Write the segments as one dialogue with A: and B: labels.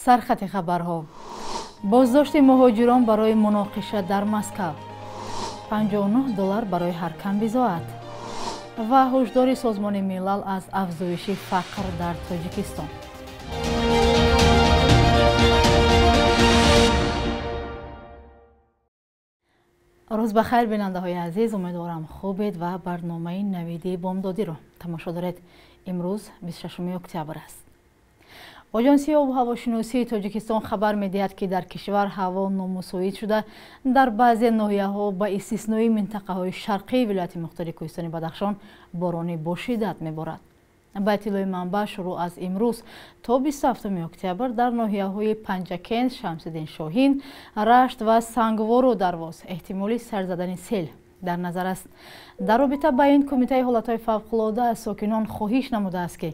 A: Сархати хабарҳо. Боздошти муҳоҷирон барои муноқиша дар Москав. $59 барои ҳар камбизоат. Ва ҳушдори Созмони Милал аз афзоиши фақр дар Тоҷикистон. Рӯз ба хайр, бинандаҳои азиз, умедворам хубед ва барномаи навиди бомдодиро тамошо доред. Имрӯз 26 октябр аст. Оҷонсии обу ҳавошиносии Тоҷикистон хабар медиҳад, ки дар кишвар ҳаво номусоид шуда, дар баъзе ноҳияҳо ба истиснои минтақаҳои шарқии вилояти мухтори Кӯҳистони Бадахшон борони бошиддат меборад. Ба иттилои манбаъ, шурӯъ аз имрӯз то 27 октябр дар ноҳияҳои Панҷакент, Шамсиддин Шоҳин, Рашт ва Сангвору Дарвоз эҳтимоли сар задани сел дар назар аст. Дар робита ба ин, Кумитаи ҳолатҳои фавқулода аз сокинон хоҳиш намудааст, ки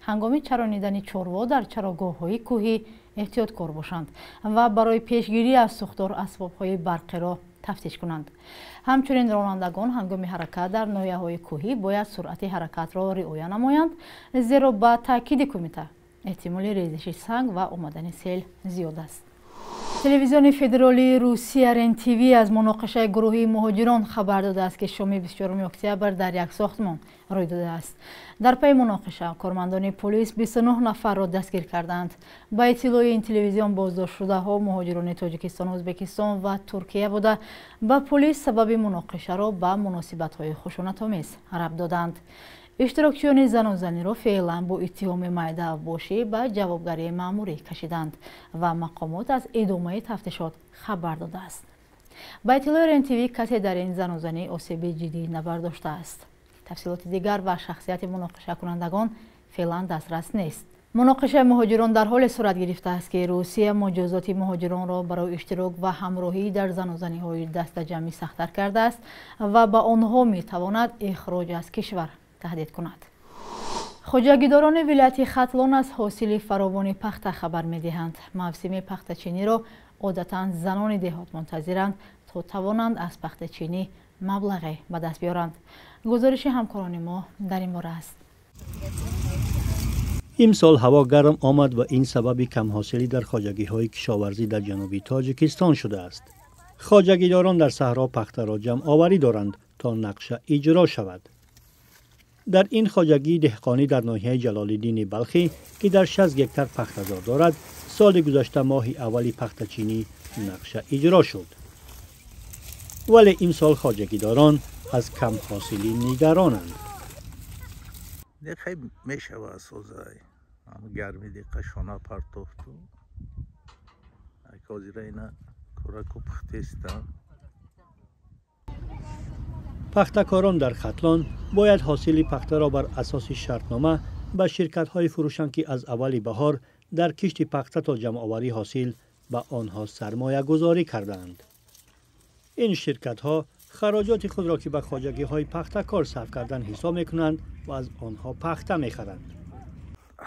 A: ҳангоми чаронидани чорво дар чарогоҳҳои кӯҳӣ эҳтиёткор бошанд ва барои пешгирӣ аз сӯхтор асбобҳои барқиро тафтиш кунанд. Ҳамчунин ронандагон ҳангоми ҳаракат дар ноҳияҳои кӯҳӣ бояд суръати ҳаракатро риоя намоянд, зеро ба таъкиди кумита эҳтимоли резиши санг ва омадани сел зиёд аст. Телевизиони федералии Русия РЕН-ТВ аз муноқишаи гурӯҳии муҳоҷирон хабар додааст, ки шоми 24 октябр дар як сохтмон рӯй додааст. Дар пайи муноқиша кормандони полис 29 нафарро дастгир карданд. Ба иттилои ин телевизион, боздоштшудаҳо муҳоҷирони Тоҷикистон, Ӯзбекистон ва Туркия буда, ба полис сабаби муноқишаро ба муносибатҳои хушунатомез рабт доданд. Иштирокчиёни занозаниро феълан бо иттиҳоми майдаавбошӣ ба ҷавобгарии маъмурӣ кашиданд ва мақомот аз идомаи тафтишот хабар додааст. Ба иттилои РЕН-ТВ, касе дар ин занозанӣ осеби ҷиддӣ набардоштааст. Тафсилоти дигар ва шахсияти муноқишакунандагон феълан дастрас нест. Муноқишаи муҳоҷирон дар ҳоле сурат гирифтааст, ки Русия муҷозоти муҳоҷиронро барои иштирок ва ҳамроҳӣ дар занозаниҳои дастаҷамъӣ сахттар кардааст ва ба онҳо метавонад ихроҷ аз кишвар таҳдид кунад. Хоҷагидорони вилояти Хатлон аз ҳосили фаровони пахта хабар медиҳанд. Мавсими пахтачиниро одатан занони деҳот мунтазиранд, то тавонанд аз пахтачинӣ маблағе ба даст биёранд. Гузориши ҳамкорони мо дар ин бора аст.
B: Имсол ҳаво гарм омад ва ин сабаби камҳосилӣ дар хоҷагиҳои кишоварзӣ дар ҷануби Тоҷикистон шудааст. Хоҷагидорон дар саҳро пахтаро ҷамъоварӣ доранд, то нақша иҷро шавад. Дар ин хоҷагии деҳқонӣ дар ноҳияи Ҷалолиддини Балхӣ, ки дар 60 гектар пахтазор дорад, соли гузашта моҳи аввали пахтачинӣ нақша иҷро шуд. Вале имсол хоҷагидорон аз камҳосилӣ нигаронанд.
C: Мешава созай гарми диқа шона партофту ҳозира ина кораку пухтеста.
B: Пахтакорон дар Хатлон бояд ҳосили пахтаро бар асоси шартнома ба ширкатҳое фурӯшанд, ки аз аввали баҳор дар кишти пахта то ҷамъоварии ҳосил ба онҳо сармоягузорӣ кардаанд. Ин ширкатҳо хароҷоти худро, ки ба хоҷагиҳои пахтакор сарф кардан, ҳисоб мекунанд ва аз онҳо пахта мехаранд.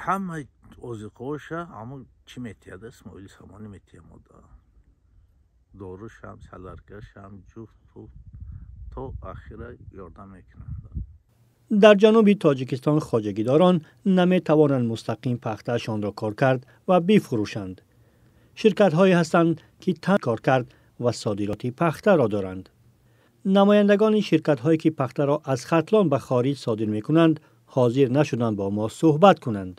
C: Ҳамаи озиқаоша ҳамо чӣ метиҳад, Исмоили Сомонӣ метиҳа мода, дорушам, соляркашам, ҷуфт пуфт то ахира ёрдам мекунанд.
B: Дар ҷануби Тоҷикистон хоҷагидорон наметавонанд мустақим пахтаашонро коркард ва бифурӯшанд. Ширкатҳое ҳастанд, ки тан коркард ва содироти пахтаро доранд. Намояндагони ширкатҳое, ки пахтаро аз Хатлон ба хориҷ содир мекунанд, ҳозир нашуданд бо мо суҳбат кунанд.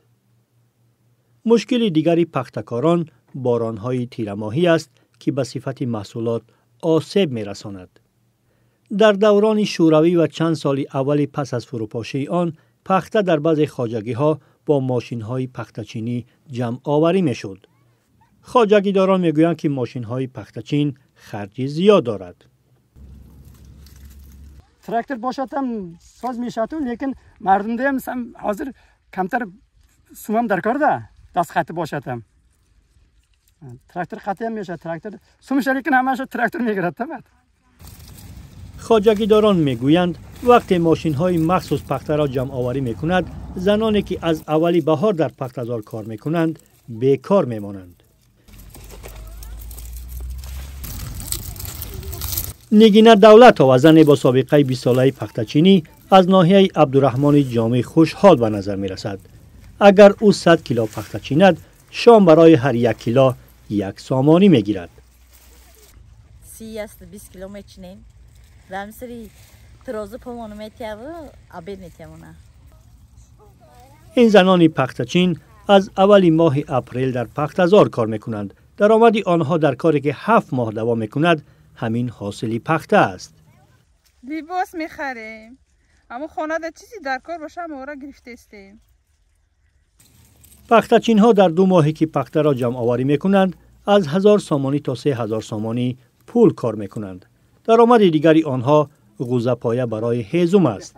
B: Мушкили дигари пахтакорон боронҳои тирамоҳӣ аст, ки ба сифати маҳсулот осеб мерасонад. Дар даврони шӯравӣ ва чанд соли аввали пас аз фурӯпошии он пахта дар баъзе хоҷагиҳо бо мошинҳои пахтачинӣ ҷамъоварӣ мешуд. Хоҷагидорон мегӯянд, ки мошинҳои пахтачин харҷи зиёд дорад.
D: Трактор бошад ҳам соз мешавад, лекин мардумдаам ҳозир камтар сумам дар кор да, даст хати бошад ҳам трактор қатиам мешавад, трактор сумша, лекин ҳамаашо трактор мегирад тамад.
B: Хоҷагидорон мегӯянд, вақте мошинҳои махсус пахтаро ҷамъоварӣ мекунад, заноне, ки аз аввали баҳор дар пахтазор кор мекунанд, бекор мемонанд. Нигина Давлатова, зане бо собиқаи бистсолаи пахтачинӣ аз ноҳияи Абдураҳмони Ҷомӣ, хушҳол ба назар мерасад. Агар ӯ 100 кило пахта чинад, Шом барои ҳар 1 кило 1 сомонӣ мегирад.
E: 30-20 кило мечинем. Рамсри тарозу помону метияву, обед метиявуна.
B: Ин занони пахтачин аз аввали моҳи апрел дар пахтазор кор мекунанд. Даромади онҳо дар коре ки 7 моҳ давом мекунад, ҳамин ҳосили пахта аст.
F: Либос мехарем. Аммо хонада чизи дар кор боша, моро гирифтестем.
B: Пахтачинҳо дар 2 моҳе ки пахтаро ҷамъоварӣ мекунанд, аз 1000 сомонӣ то 3000 сомонӣ пул кор мекунанд. Даромади дигари онҳо ғӯзапоя барои ҳезум аст.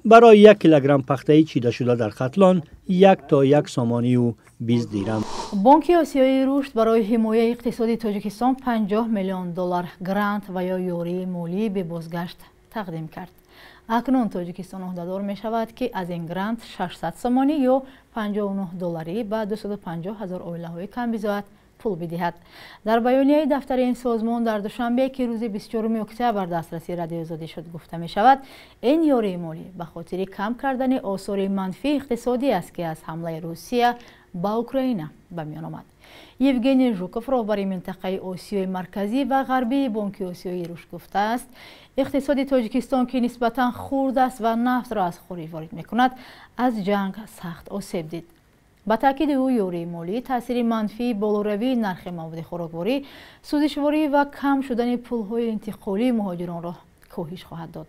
B: Барои 1 килограмм пахтаи чидашуда дар Хатлон 1 то 1 сомонию 20 дирам.
A: Бонки Осиёии рушд барои ҳимояи иқтисоди Тоҷикистон 50 миллион доллар грант ва ё ёрии молии бебозгашт тақдим кард. Акнун Тоҷикистон ӯҳдадор мешавад, ки аз ин грант 600 сомонӣ ё 59 долларӣ ба 250 ҳазор оилаҳои камбизоат пул бидиҳад. Дар баёнияи дафтари ин созмон дар Душанбе, ки рӯзи 24 октябр дастраси Радиои Озодӣ шуд, гуфта мешавад, ин ёрии молӣ ба хотири кам кардани осори манфии иқтисодӣ аст, ки аз ҳамлаи Русия ба Украина ба миён омад. Евгений Жуков, роҳбари минтақаи Осиёи Марказӣ ва Ғарбии Бонки Осиёии рушд, гуфтааст, иқтисоди Тоҷикистон, ки нисбатан хурд аст ва нафтро аз хориҷ ворид мекунад, аз ҷанг сахт осеб дид. Ба таъкиди ӯ, ёрии молӣ таъсири манфии болоравии нархи маводи хӯрокворӣ, сӯзишворӣ ва кам шудани пулҳои интиқолии муҳоҷиронро коҳиш хоҳад дод.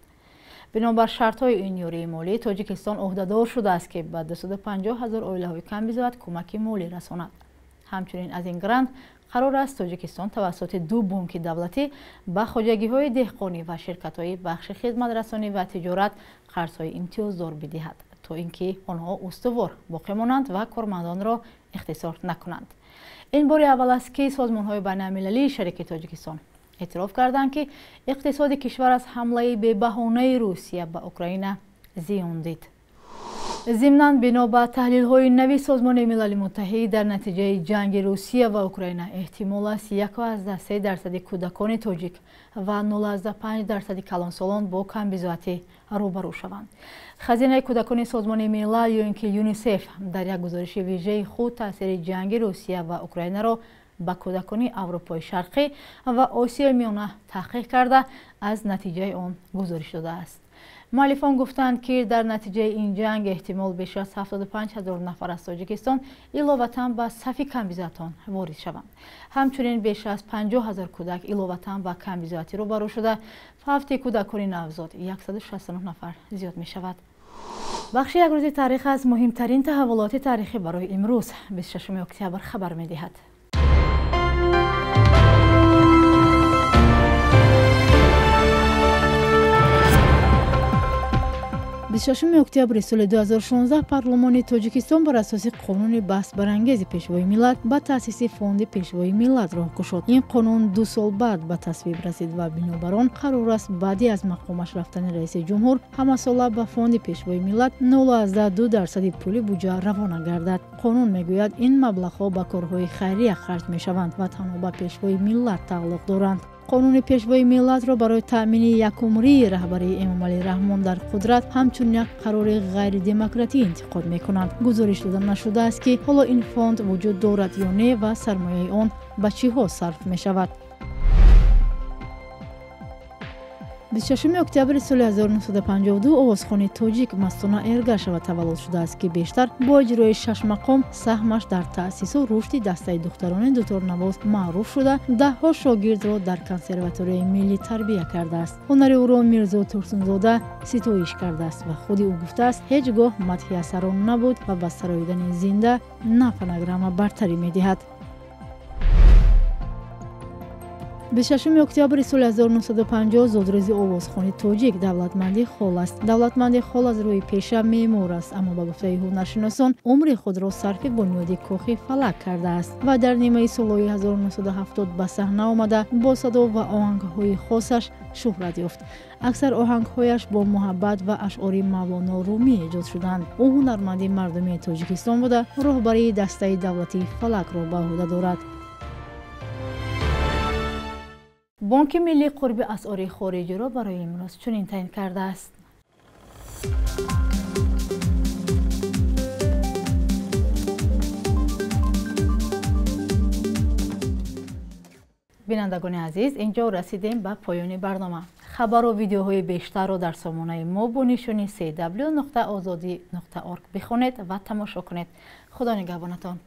A: Бинобар шартҳои ин ёрии молӣ, Тоҷикистон ӯҳдадор шудааст, ки ба 250 ҳазор оилаҳои камбизоат кӯмаки молӣ расонад. Ҳамчунин аз ин грант қарор аст Тоҷикистон тавассути 2 бонки давлатӣ ба хоҷагиҳои деҳқонӣ ва ширкатҳои бахши хизматрасонӣ ва тиҷорат қарзҳои имтиёздор бидиҳад, то ин ки онҳо устувор боқӣ монанд ва кормандонро ихтисор накунанд. Ин бори аввал аст, ки созмонҳои байналмилалии шарики Тоҷикистон эътироф карданд, ки иқтисоди кишвар аз ҳамлаи бебаҳонаи Русия ба Украина зиён дид. Зимнан, бино ба таҳлилҳои нави Созмони Милали Муттаҳид, дар натиҷаи ҷанги Русия ва Украина эҳтимол аст 1,3% кӯдакони тоҷик ва 0,5% калонсолон бо камбизоатӣ рӯбарӯ шаванд. Хазинаи кӯдакони Созмони Милал ё ин ки ЮНИСЕФ дар як гузориши вижаи худ таъсири ҷанги Русия ва Украинаро ба кӯдакони Аврупои Шарқӣ ва Осиёи Миёна таҳқиқ карда, аз натиҷаи он гузориш додааст. Муаллифон гуфтанд, ки дар натиҷаи ин ҷанг эҳтимол беш аз 75 ҳазор нафар аз Тоҷикистон иловатан ба сафи камбизоатон ворид шаванд. Ҳамчунин беш аз 50 ҳазор кӯдак иловатан ба камбизоатӣ рӯбарӯ шуда, фавти кӯдакони навзод 169 нафар зиёд мешавад. Бахши як рӯзи таърих аз муҳимтарин таҳаввулоти таърихӣ барои имрӯз 26 октябр хабар медиҳад. 26 октябри соли 2016 парлумони Тоҷикистон бар асоси қонуни баҳсбарангези Пешвои миллат ба таъсиси фонди Пешвои миллат роҳ кушод. Ин қонун 2 сол баъд ба тасвиб расид ва бинобар он қарор аст баъди аз мақомаш рафтани раиси ҷумҳур ҳамасола ба фонди Пешвои миллат 0,2% пули буҷа равона гардад. Қонун мегӯяд, ин маблағҳо ба корҳои хайрия харҷ мешаванд ва танҳо ба Пешвои миллат тааллуқ доранд. Қонуни Пешвои миллатро барои таъмини якумрии раҳбарии Эмомалӣ Раҳмон дар қудрат ҳамчун як қарори ғайридемократӣ интиқод мекунанд. Гузориш дода нашудааст, ки ҳоло ин фонд вуҷуд дорад ё не ва сармояи он ба чиҳо сарф мешавад. 26 октябри соли 1952 овозхони тоҷик Мастона Эргашева таваллуд шудааст, ки бештар бо иҷрои шашмақом саҳмаш дар таъсису рушди дастаи духтарони дуторнавоз маъруф шуда, даҳҳо шогирдро дар консерваторияи миллӣ тарбия кардааст. Ҳунари ӯро Мирзо Турсунзода ситоиш кардааст ва худи ӯ гуфтааст, ҳеҷ гоҳ мадҳиясарон набуд ва ба сароидани зинда на фонограмма бартарӣ медиҳад. 26 октябри соли 1950 зодрӯзи овозхони тоҷик Давлатманди Хол аст. Давлатманди Хол аз рӯи пеша меъмор аст, аммо ба гуфтаи ҳунаршиносон умри худро сарфи бунёди кохи фалак кардааст ва дар нимаи солҳои 1970 ба саҳна омада бо садо ва оҳангҳои хосаш шӯҳрат ёфт. Аксар оҳангҳояш бо муҳаббат ва ашъори Мавлоно Румӣ эҷод шуданд. Ӯ ҳунарманди мардумии Тоҷикистон буда, роҳбарии дастаи давлатии фалакро ба ӯҳда дорад. Бонки миллӣ қурби асъори хориҷиро барои имрӯз чунин таъин кардааст. Бинандагони азиз, инҷо расидем ба поёни барнома. Хабару видеоҳои бештарро дар сомонаи мо бо нишони cw.ozodi.org бихонед ва тамошо кунед. Худо нигаҳбонатон.